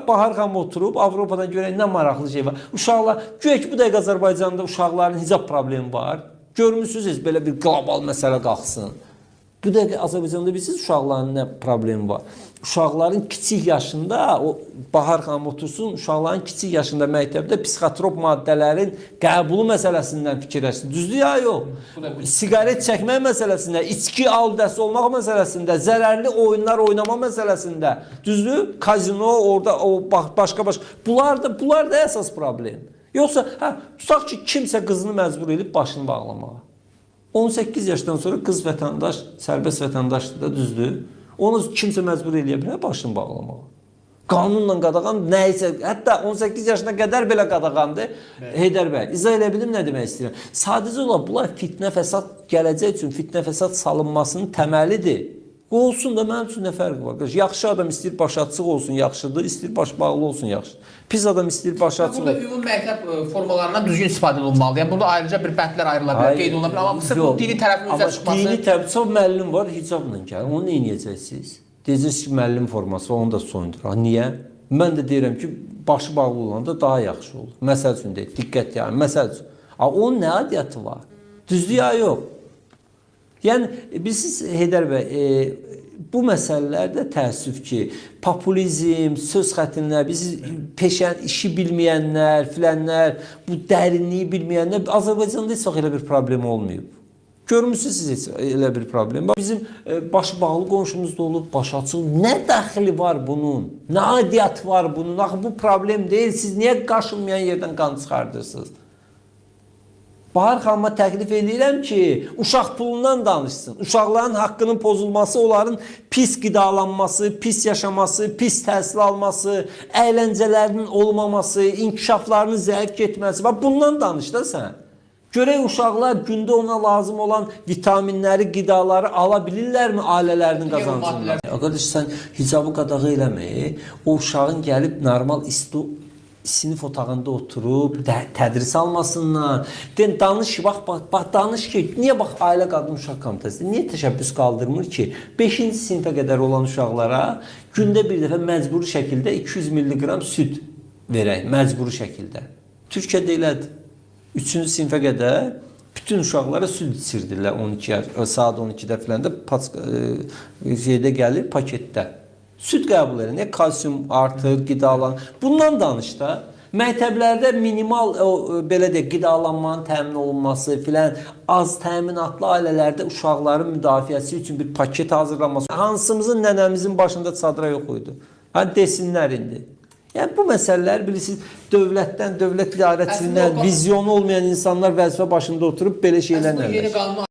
Bahar xanım oturub Avropadan görək nə maraqlı şey var. Uşaqlar, güya ki bu dəqiqə Azərbaycanda uşaqların hicab problemi var. Görmüsünüz heç belə bir qlobal məsələ qalxsın. Bu dəqiqə Azərbaycanda bilirsiniz uşaqların nə problemi var? Uşaqların kiçik yaşında o Bahar xanım otursun, uşaqların kiçik yaşında məktəbdə psixotrop maddələrin qəbulu məsələsindən fikirləşsin. Düzdür ya yox? Siqaret çəkmək məsələsində, içki aludəsi olmaq məsələsində, zərərli oyunlar oynama məsələsində. Düzdür? Kazino orada o başqa. Bunlar da əsas problem. Yoxsa hə, tutaq ki, kimsə qızını məcbur edib başını bağlamağa. 18 yaşdan sonra qız vətəndaş, sərbəst vətəndaşdır da, düzdür? Onu kimsə məcbur eləyə bilər başını bağlamağa. Qanunla qadağan nə isə, hətta 18 yaşına qədər belə qadağandır. Heydər bəy, izah eləyə bildim nə demək istəyirəm. Sadəcə olaraq bunlar fitnə fəsad gələcək üçün fitnə fəsad salınmasının təməlidir. Olsun da mənim üçün nə fərqi var? Qardaş, yaxşı adam istəyir başı açıq olsun, yaxşıdır, istəyir baş bağlı olsun, yaxşıdır. Pis adam istəyir başı açıq Burada olsun. ümumi məktəb formalarından düzgün istifadə olunmalıdır. Yəni burada ayrıca bir bəndlər ayrıla bilər, qeyd oluna bilər, amma sırf bu dini tərəfin üzə çıxması Dini tərəf, çox müəllim var, hicabla gəlir. Onu nə edəcəksiniz? Deyəcəksiniz ki, müəllim forması var, onu da soyundur. Ha, niyə? Mən də deyirəm ki, başı bağlı olanda daha yaxşı olur. Məsəl üçün deyir, diqqət yəni, məsəl üçün. Ha, onun nə adiyyatı var? Düzdür ya yox? Yəni bilirsiniz Heydər bəy, bu məsələlərdə təəssüf ki, populizm, söz xətinlər, bilirsiniz peşə işi bilməyənlər, filənlər, bu dərinliyi bilməyənlər Azərbaycanda heç vaxt elə bir problem olmayıb. Görmüsünüz siz heç elə bir problem? Bax, bizim başı bağlı qonşumuz da olub, başı açıq. Nə dəxli var bunun? Nə aidiyyatı var bunun? Axı bu problem deyil. Siz niyə qaşınmayan yerdən qan çıxardırsınız? Bahar xanıma təklif edirəm ki, uşaq pulundan danışsın. Uşaqların haqqının pozulması, onların pis qidalanması, pis yaşaması, pis təhsil alması, əyləncələrinin olmaması, inkişaflarının zəif getməsi. Bax bundan danış da sən. Görək uşaqlar gündə ona lazım olan vitaminləri, qidaları ala bilirlərmi ailələrinin qazancından? Qardaş, sən hicabı qadağa eləmə. O uşağın gəlib normal isti sinif otağında oturub tədris almasından. Den danış, bax bax bax danış ki, niyə bax Ailə Qadın Uşaq Komitəsi niyə təşəbbüs qaldırmır ki, 5-ci sinifə qədər olan uşaqlara gündə bir dəfə məcburi şəkildə 200 milliqram süd verək, məcburi şəkildə. Türkiyədə elədir. 3-cü sinifə qədər bütün uşaqlara süd içirdirlər 12 yaş, saat 12-də filan da şeydə gəlir paketdə. Süd qəbul edir. Niyə? Kalsium artır, qidalan. Bundan danış da. Məktəblərdə minimal o, belə deyək, qidalanmanın təmin olunması filan, az təminatlı ailələrdə uşaqların müdafiəsi üçün bir paket hazırlanması. Hansımızın nənəmizin başında çadıra yox idi? Ha desinlər indi. Yəni bu məsələlər bilirsiniz, dövlətdən, dövlət idarəçiliyindən Əslində o- vizyonu olmayan insanlar vəzifə başında oturub belə Əslində şeylərlə yeni qanun